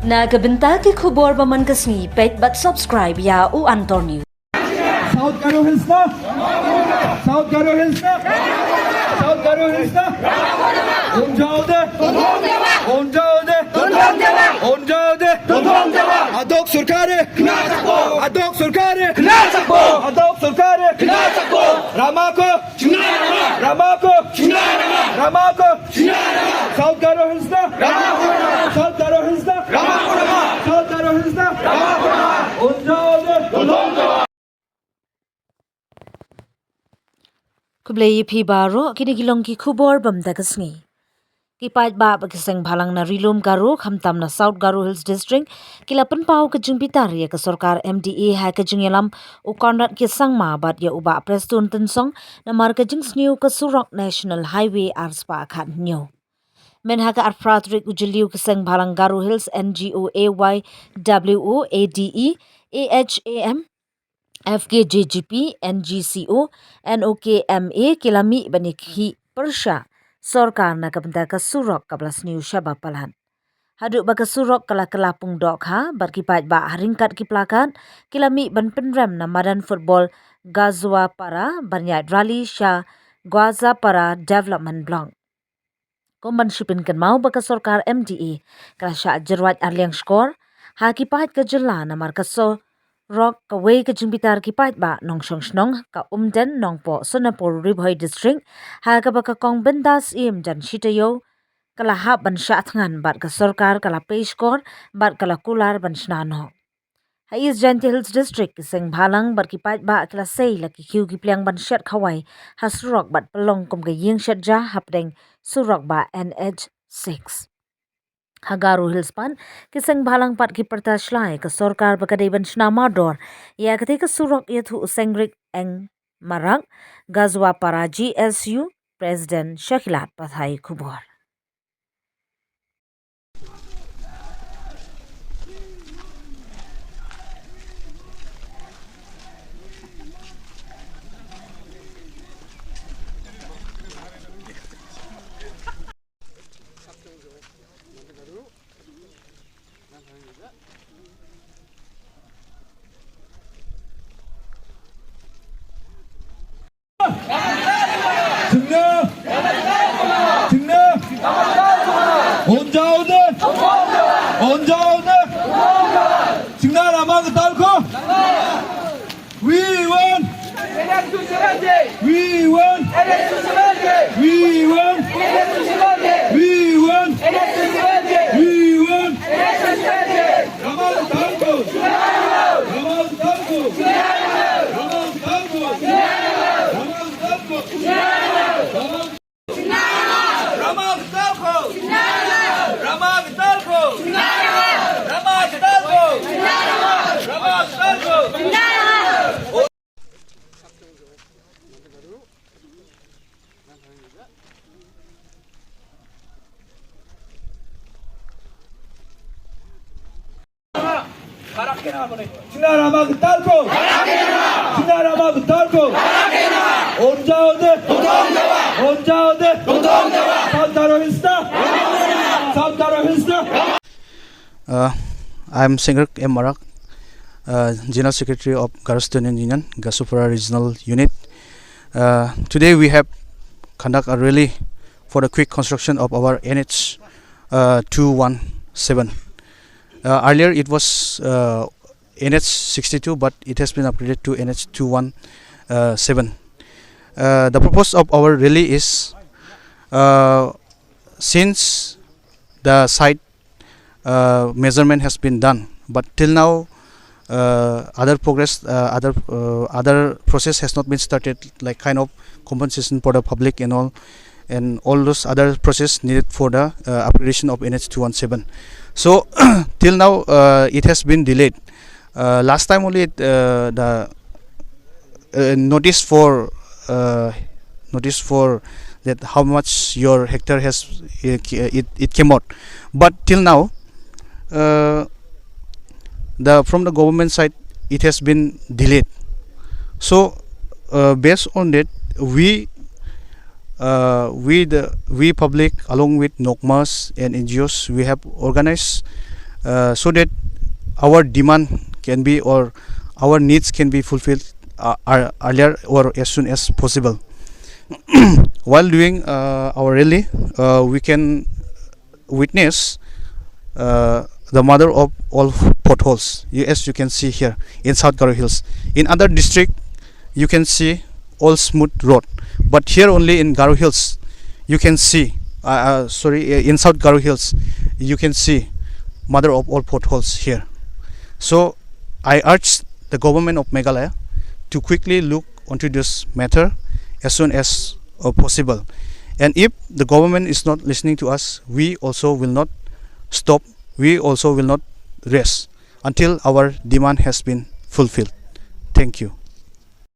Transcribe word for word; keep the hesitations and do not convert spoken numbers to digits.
Na ka bynta ki khubor ba man ka sngi, peit bad subscribe ïa u Antor News. South Garo Hills na? South Garo Hills na? South Garo Hills na? Unjaw de. Unjaw de. Unjaw de. Adok sorkar e. Adok sorkar e. Adok sorkar e. Rama ko. Rama ko. Rama ko. South Garo Hills na? South Garo Hills na? South Garo Hills na? Unjaw de. Khublei ïa phi baroh, kine ki long ki khubor ba mynta ka sngi. Ki paidbah bad ki seng bhalang na Ri-lum Garo, khamtam na South Garo Hills District, ki la pynpaw ka jingbitar ïa ka sorkar M D A ha ka jingïalam u Conrad K Sangma bad ïa u Bah Prestone Tynsong, namar ka jingsniew ka surok National Highway ar spah khathynñiew. Mynha ka arphew tarik u Jylliew, ki seng bhalang Garo Hills N G O A Y W O, A D E, A H A M, F K J G P, N G C O, N O K M A, ki la mih ban ïakhih pyrshah sorkar na ka bynta ka surok kaba la sniew shaba palat. Haduh ba ka surok ka la kylla pung dohkha, bad ki paidbah ha ryngkat ki plakat ki la mih ban pynrem na madan football Gwaza Para ban ïaid rally sha Gwaza Para Development Block. Kum ban shu pynkynmaw ba ka sorkar M D A ka la shah jyrwat arliang shkor ha ki paid ka jylla namar ka surok, kawei ka jingbitar ki paidbah nongshong shnong ka Umden, Nongpoh, Sonapur, Ri Bhoi District, ha kaba ka kong Bindas Syiem Jan Shitaïew ka la hap ban shah thngan, bad ka sorkar ka la pei shkor bad ka la kular ban shna noh. Ha East Jaintia Hills District, ki seng bhalang bad ki paidbah ki la sei la ki khiew ki pliang ban shet khawai ha surok bad pynlong kum ka ïing shet ja hapdeng surok bah N H six. Ha Garo Hills pat, ki seng bhalang pat ki pyrta shlai ka sorkar ba ka dei ban shna mardor ïa katei ka surok ïathuh u Sengrik Eng Marak, Gwaza Para G S U President, sha ki lad pathai khubor. Jingna. Jingna. Unjaw de. Unjaw de. Jingna Rama Kynthal ko. We want. We want. We want. We want. Rama Kynthal ko. Rama Kynthal ko. Jingna Rama Kynthal ko. Jingna Rama Kynthal ko. Unjaw de. Unjaw de. South Garo Hills na. South Garo Hills na. Uh, I'm Sengrik M Marak, uh, General Secretary of Garo Student Union, Gwaza Para Regional Unit. Uh, today we have conduct a rally for the quick construction of our N H, uh, two one seven. Uh, earlier it was, uh, N H sixty-two, but it has been upgraded to N H two one seven. Uh, the purpose of our rally is, uh, since the site, uh, measurement has been done, but till now, uh, other progress, uh, other, uh, other process has not been started, like kind of compensation for the public and all, and all those other process needed for the, uh, upgradation of N H two one seven. So till now, uh, it has been delayed. Uh, last time only, uh, the, uh, notice for, uh, notice for that how much your hectare has, uh, it, it came out, but till now, uh, the, from the government side, it has been delayed. So, uh, based on that, we, uh, we the, we public along with NOCMAs and N G Os, we have organized, uh, so that our demand can be, or our needs can be fulfilled uh, ear- earlier or as soon as possible. While doing uh, our rally, uh, we can witness uh, the mother of all potholes, as you can see here in South Garo Hills. In other district, you can see all smooth road, but here only in Garo Hills, you can see, uh, uh, sorry, uh, in South Garo Hills, you can see mother of all potholes here. So I urge the government of Meghalaya to quickly look onto this matter as soon as uh, possible. And if the government is not listening to us, we also will not stop, we also will not rest until our demand has been fulfilled. Thank you.